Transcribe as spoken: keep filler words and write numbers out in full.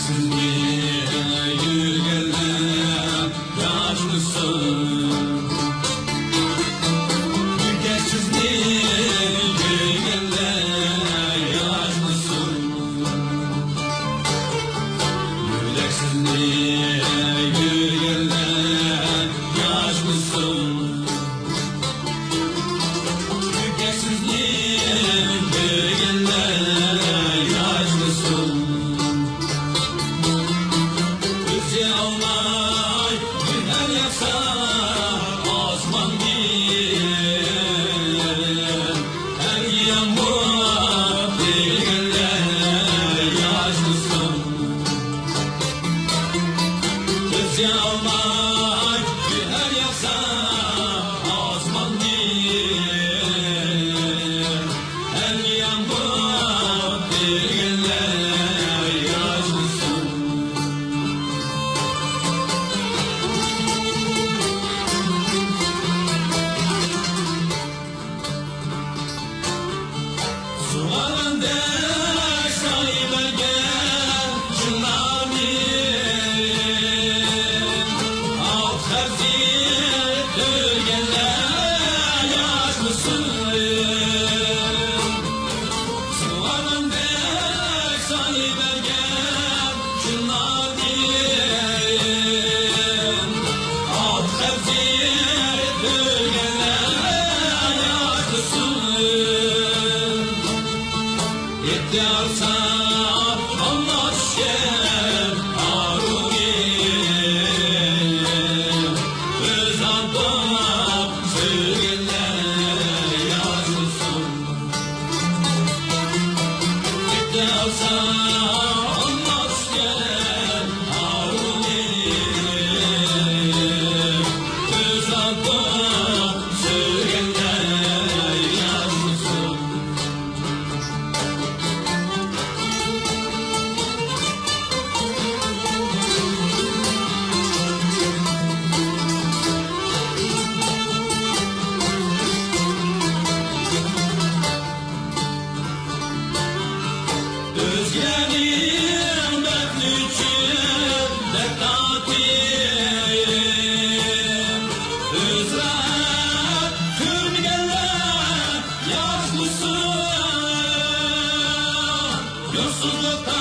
سىزنى يۈرگەنلەر ياشلىسۇن. يۈرگەن سىزنى يۈرگەنلەر ياشلىسۇن. يۈرگەن سىزنى يۈرگەنلەر ياشلىسۇن. يالماي گۆھەر ياغسا ئاسماندىن، ھەم يامغۇر دېگەنلەر ياغسۇن. سۇغارغاندەك سايىۋەرگەن چىنارنى، ئاق خەزى تۆرگەنلەر ياشلىسۇن. سۇغارغاندەك سايىۋەرگەن چىنارنى، ئاق خەزى تۆرگەنلەر ياشلىسۇن. ئېتىۋالسا ئالما چۈشكەن ئارۇنى، ئۆز ئالدىغا سۆيگەنلەر ياشلىسۇن. ئۆزگىلەرنىڭ بەختى ئۈچۈن دەرد تارتىپ، ئۆزى راھەت كۆرمىگەنلەر ياشلىسۇن. يۇرتسۇزلۇقتا